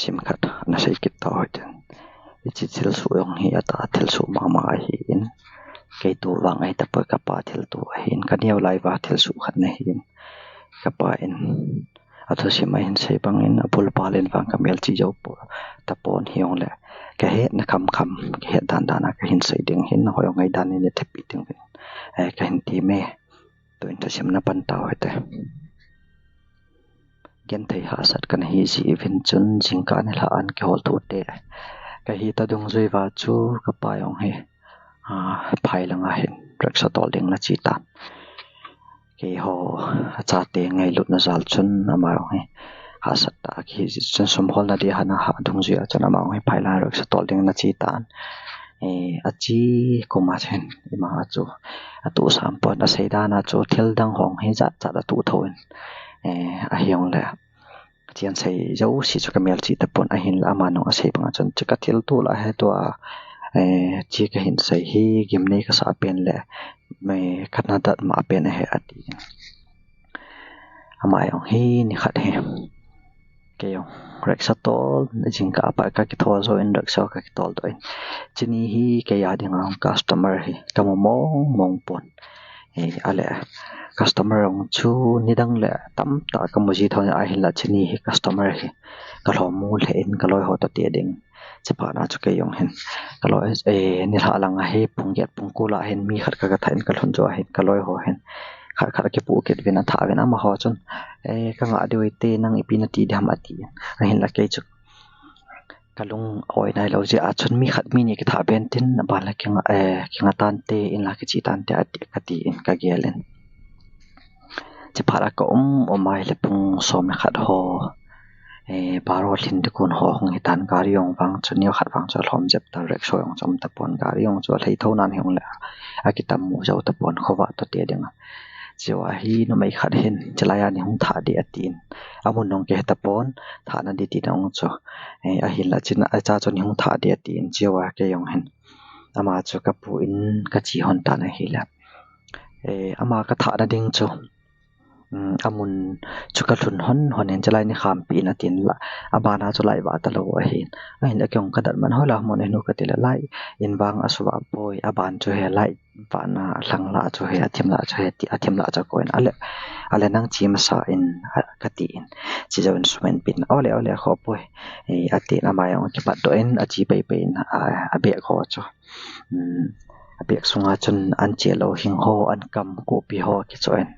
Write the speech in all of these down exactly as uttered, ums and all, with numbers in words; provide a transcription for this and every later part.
thusim khat ana sei kit tau hite. Hiche thilsoh jong hi atah a thilsoh mama ahin. Kei tu vang ahi tapoi, kapa thilto ahin. Kaneo lai uva thilsoh khat ana hin. Kapa in athusim ahin sei bangin, abulpal in vang kamelchih jou tapon hijongle, kahetna khamkham, kahet dandan a kahin sei ding ahin, nangho jong ngaidan in neithei peh ding uvin, eh, kahin time. Tuin thusim na pan tau hite. Genthei hahsat kana hi jeh uvin chun, jingkah nilhah a kihol thute kahi ta dungjui uva chu, kapa jong hi, ah, phai langa hin rickshaw tol ding ana che tan. Keiho achate ngailutna jal chun ama jong hi hahsat tah a kihi jeh chun, sum holna dia ana hah dungjui a chun ama jong hi phai langa rickshaw tol ding ana che tan. Eh, ache kum a chun ima chu atuh sam pon, asei dan a chu thil dang ho hi jat jat atuh thou in. Eh, ahijongle, achen sei jouse chu kamelchih tapon, ahinla ama nung asei banga chun, chu kathilto lah ahi tua, eh, chu kahin sei hi gimnei kasah pen le, eh, kana datmo pen ahi, ati. Ama jong hi nikhat hi, kei jong rickshaw tol, jingkah a pat kakithol jou in, rickshaw kakitol doh in. Chuni hi kei a dinga customer hi kamu mong mong pon. Eh, ale, customer jong chu nidang le tamtah kamu ji thou in, ahinla chuni hi customer hi kalhom mu lheh in, kaloi ho toh te ding. Chuphat na chu kei jong hin, kaloi, eh, nilhah langa hi pung get pung ko lah hin mi khat kagathah in kalhun jou ahin, kaloi ho hin khat khat akipoh kit uvin, athah uvin, amaho chun, eh, kangah diu hite, nang ipi nati diham, ati. Ahinla kei chu kalung oi nailou jeh a chun, mi khat mi ni kithah ben tin, aban le kinga, eh, kinga tante, inla kiche tante, ati, kati in kagel in. Chuphat a kaum um a ahile pung som le khat ho, eh, baro lhin ding kon ho hung hitan, gari jong vang chu neo khat vang chu alhom jep tan, rickshaw jong chu um tapon, gari jong chu alhai thou nan hijongle, akitam mu jou tapon, khovah toh te dinga. Chua hi numei khat hin, chulai a nei hung thah ding atin, amun jong kihe tapon, thahna ding tina jong chu, eh, ahinla chuna acha chu nei hung thah ding atin, chua kei jong hin ama chu kapuin kache lhon tan ahile, eh, ama kathahna ding chu, um, amun chu kalhun lhon lhon in, chulai nei khampi in atin la, abana chu light vah talou ahin. Ahinla kei jong kadatmo in, hoilai mun ahi nu kati le, light in vang asuvah poi, aban chu hi light vahna lhang lah chu hi, athim lah chu hi, ati, athim lah chu akoin, ale, ale nang che masa in, a, kati in, che jouvin sum ahin pen, ole, ole, akhoh poi, eh, atin, ama jong akipat doh in, ache pai pai in, a, abag ho chu, um, abag sunga chun an chelou hing ho, an kam, kopi ho akichoh in,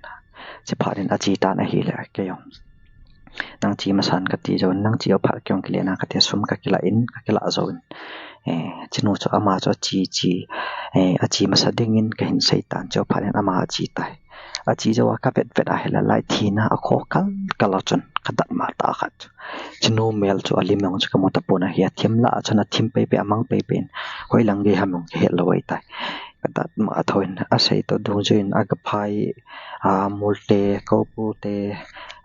chuphat in ache tan ahile, kei jong nang che masan kati jouvin, nang che jou phat kei jong kile nang kati, sum kakilah in, kakilah jouvin, eh, chunu chu ama chu ache che, eh, ache masa dingin kahin sei tan, che jou phat in ama ache tai. Ache jou a kavet vet ahile, light thina akhoh kal kal a chun kadatmo tah khat chu, chunu mel chu alim jong chu kamu tapon ahi, athim lah a chun athim pai pai, amang pai pai in, hoilang gei ham jong kahet lou ahitai. Kadatmo a thou in, asei toh dungjui in agaphai, a, mul te, kopu te,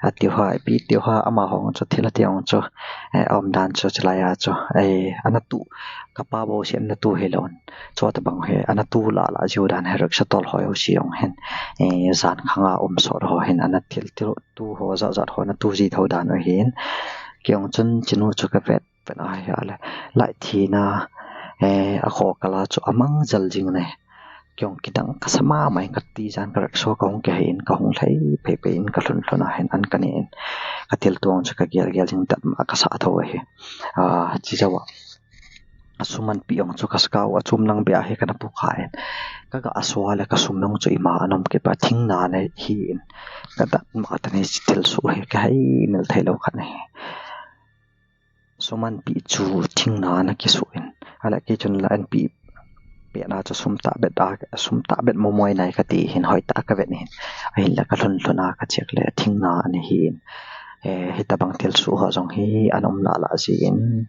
ati ho, ipi ti ho, amaho jong chu thil ati jong chu, eh, aum dan chu chulai a chu, eh, ana tu, kapa bou si ana tu hilou in, chutabang hi ana tu lah lah jiu dan hi, rickshaw tol ho jouse jong hin, eh, jan khanga um sot ho hin ana thil, thil tu ho jat jat ho ana tu ji thou dan u ahin. Kei jong chun chunu chu kavet pen ahile, light thina, eh, akhoh kal a chu amang jel jing in ahi. Kei jong kidang kasa mama in, kati jan ka rickshaw kahung kihei in, kahung lhai phei phei in, kalhun lhun a hin an kaneh in, kathilto chu kagel gel jing, datmo a kasah thou ahi. A, che jou a, asum anpeh jong chu kasakao achom lang beh a hi kana pukha in, kaga asua le kasum jong chu ima ana um kit poi, thingna ana hi in, kadatmo a tani thilsoh hi kahei mil thei lou khat ahi. Sum anpeh chu thingna ana kisoh in, ale kei chun la anpeh pehna chu sum tahbeh a, sum tahbeh momo nai kati hin, hoitah a kavet in, ahinla kalhun lhun a kacheck le thingna ana hi in, eh, hitabang thilsoh ho jong hi ana um lah lah jin,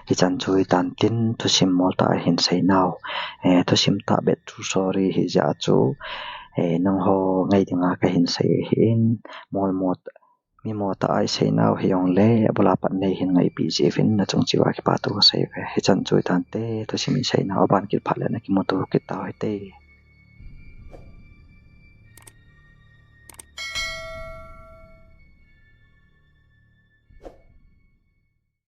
hichan chu hitan tin, thusim mol tah a hin sei nau, eh, thusim tahbeh chu sorry hijeh a chu, eh, nangho ngai dinga kahin sei ahin, mol mot Mi motah a isei nau hijongle, abul a pat nei hin ngaipeh jeh uvin nachung cheh uva kipa thu kasei uve. Hichan chu hitante, thusim isei nau aban kit phat le nakimuto kit tau hite.